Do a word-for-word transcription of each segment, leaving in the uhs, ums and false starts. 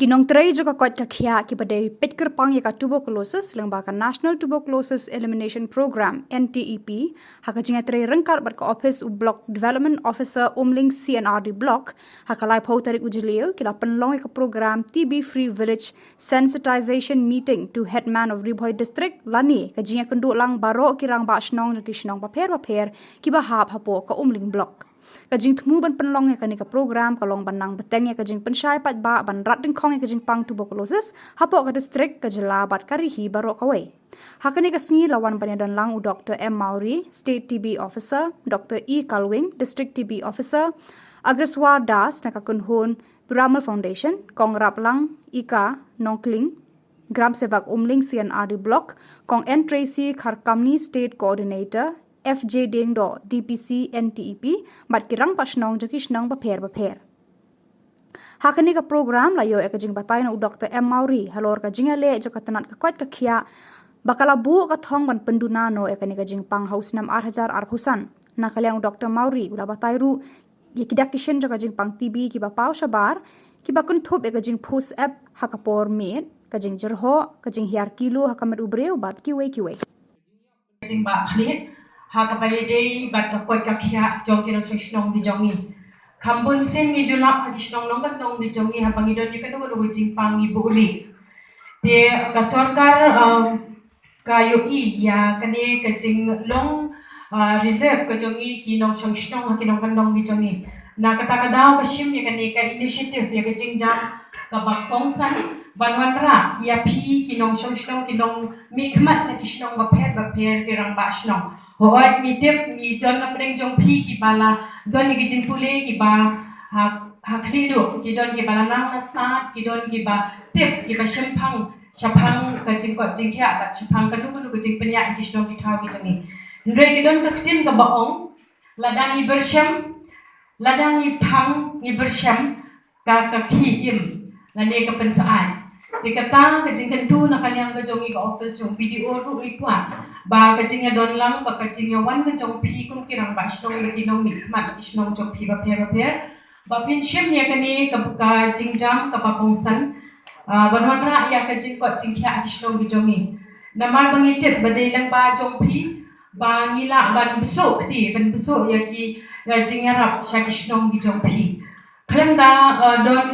Ki nongtrei jong ka koit ka khiah kiba dei peit kyrpang ïa ka tuberculosis lyngba ka National Tuberculosis Elimination Program, N T E P, ha ka jingïatrei ryngkat bad ka ophis u Block Development Officer Umling C and R D Block, ha ka laiphew tarik u Jylliew, ki la pynlong ïa ka program T B Free Village Sensitization Meeting to Headman of Ri Bhoi District, lane ka jingïakynduh lang baroh ki rangbah shnong jong ki shnong bapher bapher kiba hap hapoh ka Umling Block. Ka jingthmu ban pynlong ïa kane ka program ka long ban nang bteng ïa ka jingpynshai paidbah ban rat dyngkhong ïa ka jingpang tuberculosis hapoh ka district, ka jylla bad ka ri hi baroh kawei. Ha kane ka sngi la wan ban ïadon lang u Doctor M Mawrie, State T B Officer, Doctor E Kalwing, District T B Officer, Agreswar Das na ka kynhun Piramal Foundation, Kong Raplang Ika Nongkling, Gram Sevak Umling C and R D Block, Kong N Tracy Kharkamni, State Coordinator, F J Diengdoh, D P C N T E P, bad ki rangbah shnong jong ki shnong bapher bapher. Ha kane ka program la ïoh ïa ka jingbatai na u Doctor M Mawrie halor ka jingïaleh jong ka tnat ka koit ka khiah ba ka la buh ka thong ban pynduna noh ïa kane ka jingpang ha u snem ar hajar arphew san. Na ka liang u Doctor Mawrie u la batai ruh ïa ki dak ki shin jong ka jingpang T B kiba paw shabar, kiba kynthup ïa ka jingpus ep ha ka por miet, ka jingjyrhoh, ka jinghiar kilo ha ka met u briew bad kiwei kiwei. Jingbahkhlieh ha kaba ïadei bad ka koit ka khiah jong ki nongshong shnong ki jong ngi. Kham bun sien ngi ju lap ha ki shnong nongkyndong ki jong ngi haba ngi don ïa kano kano ka jingpang ngi buh lieh. Te ka sorkar, um, ka ïohi ïa kane ka jinglong, uh, reserve ka jong ngi ki nongshong shnong ha ki nongkyndong ki jong ngi. Na kata ka daw ka shim ïa kane ka initiative, ïa ka jingjam kaba kongsan ban wanrah ïa phi ki nongshong shnong, ki nongmihkhmat na ki shnong bapher bapher, ki rangbah shnong. Hooid, ngi tip ngi don na pdeng jong phi kiba la don ïa ki jingpule kiba ha, ha khlieh duh, ki don kiba la nang na stad, ki don kiba tip, kiba shemphang shaphang ka jingkoit jingkhiah bad shaphang kano kano ka jingpynïaid ki shnong ki thaw ki jong ngi. Hynrei ki don ka ktien kaba ong, lada ngi byrsham, lada ngi phang ngi byrsham, ka, ka khih im lane ka pynsaid. Te kata ka jingkyntu na ka liang ka jong ngi, ka office jong B D O ruh ngi kwah ba ka jingïadon lang, ba ka jingïawan ka jong phi kum ki rangbah shnong, ba ki nongmihkhmat ki shnong jong phi bapher bapher, ba phin shim ïa kane ka, ka jingjam kaba kongsan, ah, ban wanrah ïa ka jingkoit jingkhiah ki shnong ki jong ngi. Namar ba ngi tip ba dei lyngba jong phi ba ngi lah ban bsuh kti, ban bsuh ïa ki, ïa jingïarap sha ki shnong ki jong phi. Khlem da, eh, don,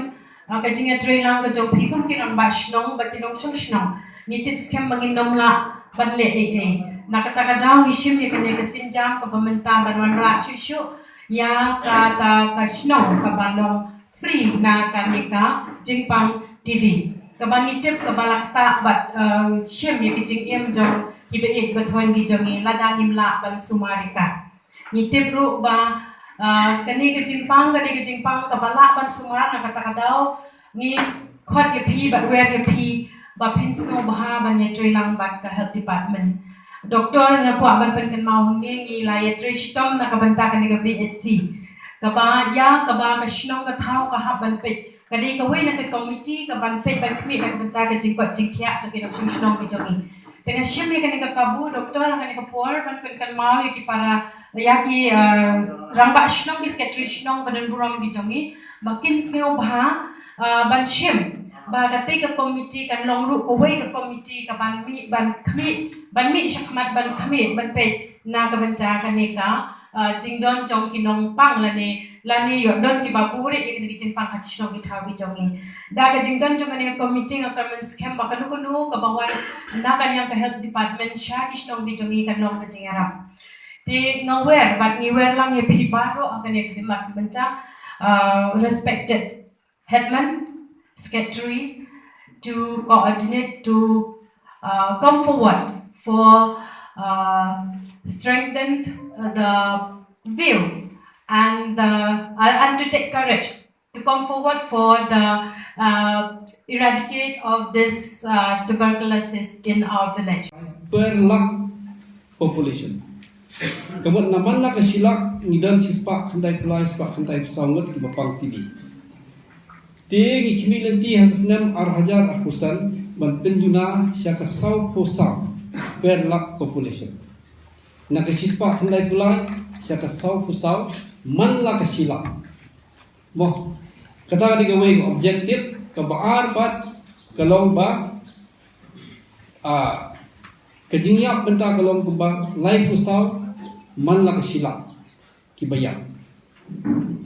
eh, ka jingïatreilang ka jong phi kum ki rangbah shnong bad ki nongshong shnong, ngi tip skhem ba ngin ym lah ban leh ei ei. Na kata ka daw ngi shim ïa kane ka sienjam kaba mynta ban wanrah shuh shuh ïa kata ka shnong kaba long free na kane ka jingpang T B, kaba ngi tip kaba la ktah bad, eh, shim ïa ki jingim jong kiba ïeit ba thoh ki jong ngi lada ngim lah ban sumar ïa ka. Ngi tip ruh ba, ah, kane ka jingpang, kane ka jingpang kaba lah ban sumar, na kata ka daw ngi khot ïa phi bad wer ïa phi ba phin sngewbha ban ïatreilang bad ka health department. Doktor, nga kwah ban pynkynmaw hangne ngi la ïatrei shitom na ka bynta kane ka V H C, kaba ïa kaba ka shnong ka thaw ka hap ban peit. Ka dei kawei na ka komiti ka ban peit ban khmih na ka bynta ka jingkoit jingkhiah jong ki nongshong shnong ki jong ngi. Te nga shim ïa kane ka kabu, doktor, ha kane ka por ban pynkynmaw ïa ki para, ïa ki, eh, rangbah shnong, ki sekretari shnong ba don burom ki jong ngi, ba kin sngewbha, eh, ban shim ba katei ka komiti kan long ruh kawei ka komiti ka ban mih ban khmih, ban mih shakhmat ban khmih ban peit na ka bynta kane ka, ah, jingdon jong ki nongpang lane, lane ïoh don kiba buhrieh ïa kine ki jingpang ha ki shnong ki thaw ki jong ngi. Da ka jingdon jong kane ka komiti nga kyrmen skhem ba kano kano kaba wan na ka liang ka health department sha ki shnong ki jong ngi kan long ka jingïarap. Te nga wer bad ngi wer lang ïa phi baroh ha kane ka khidmat mynta, ah, respected headman, secretary, to coordinate, to, uh, come forward for, uh, strengthen, uh, the view and the, uh, and to take courage to come forward for the, uh, eradicate of this, uh, tuberculosis in our village. Per lakh population. Ka mut na man la ka shi lak ngi don shispah khyndaiphew lai, shispah khyndaiphew saw ngut kiba pang T B. Te ngi khmih lynti ha ka snem ar hajar arphew san ban pynduna sha ka sawphew saw per lak population. Na ka shispah khyndaiphew lai sha ka sawphew saw man la ka shi lak. Mo, kata ka dei kawei ka objective Kaba ar pat ka long ba, ah, ka jingïap bynta ka long kumba laiphew saw man la ka shi lak kiba ïap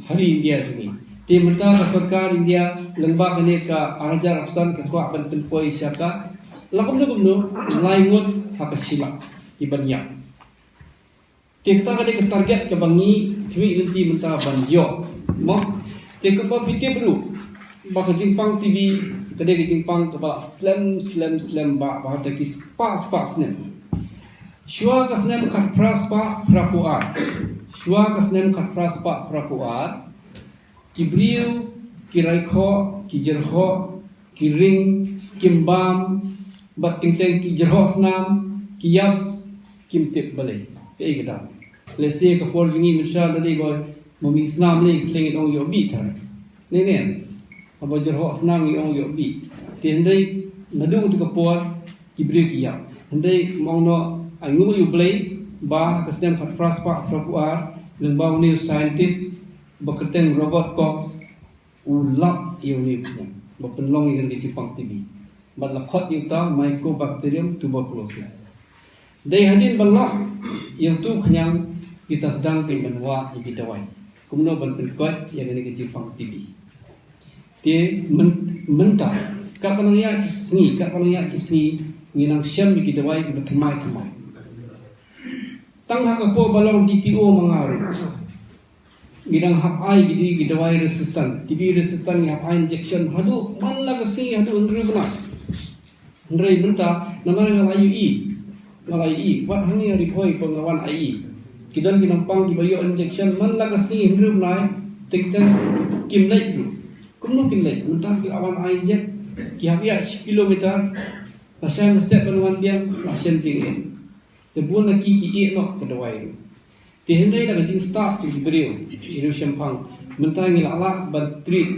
ha ri India jong ngi. Te mynta ka sorkar India lyngba kane ka ar hajar arphew san ka kwah ban pynpoi sha ka la kumno kumno lai ngut ha ka shi lak kiban ïap. Te kata ka dei ka target kaba ngi khmih lynti mynta ban ïoh. Mo, te kumba phi tip ruh ba ka jingpang T B ka dei ka jingpang kaba slem slem slem ba, ba ha ki spah spah snem. Shuwa ka snem khatphra spah phraphew ar. Shuwa ka snem khatphra spah phraphew ar, ki briew, ki raikhoh, ki jyrhoh, ki ring, kim bam, bad teng teng ki jyrhoh snam, ki ïap, kim tip balei. Kaei ka daw. Lehse ka por jong ngi mynta da dei ba ma mih snam lei, shlei ngi ong ïoh bih tharai. Ne ne. Haba jyrhoh snam ngi ong ïoh bih. Te hynrei naduh tu ka por ki briew ki ïap. Hynrei mong noh, ai nguh ïa U Blei ba ka snem khatphra spah phraphew ar, lyngba une u scientist ba kyrteng Robert Koch, u lap ïa une u khñiang ba pynlong ïa kane ka jingpang T B. Bad la khot ïa uta Mycobacterium tuberculosis. Dei hadien ba lap ïa utu u khñiang ki sa sdang ban wad ïa ki dawai kumno ban pynkoit ïa kane ka jingpang T B. Te myn-, mynta katba nang ïaid ki sngi, katba nang ïaid ki sngi, ngi nang shem ïa ki dawai kiba thymmai thymmai. Tang ha ka por ba long D T O ma nga ruh ngi dang hap ai ki, ki dawai resistant, T B resistant, ngi hap ai injection haduh man la ka sngi, haduh hynriew bnai. Hynrei mynta namar nga la ïohi, nga la ïohi wat hangne ha Ri Bhoi ba nga wan ai. Ki don ki nongpang kiba ïoh injection man la ka sngi hynriew bnai, teng teng kim leit ruh. Kumno kim leit? Mynta ki la wan ai inject, ki hap ïaid shi kilometer, la shai mynstep ban wan biang, la shem jingeh. Te bun na ki ki ïeh noh ka dawai ruh. Te hynrei da ka jingstad jong ki briew, ki briew shemphang, mynta ngi la lah ban treat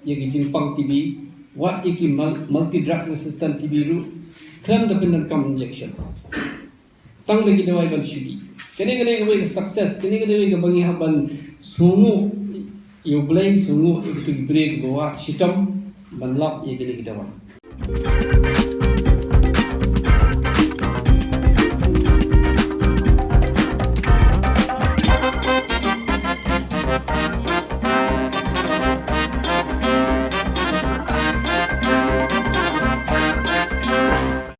ïa ki jingpang T B, wat ïa ki mul-, multi drug resistant T B ruh khlem da pyndonkam injection. Tang da ki dawai ban shu dih. Kane, kane kawei ka success, kane, kane kawei kaba ngi hap ban sngewnguh ïa U Blei, sngewnguh ïa kito ki briew kiba wad shitom ban lap ïa kine ki dawai.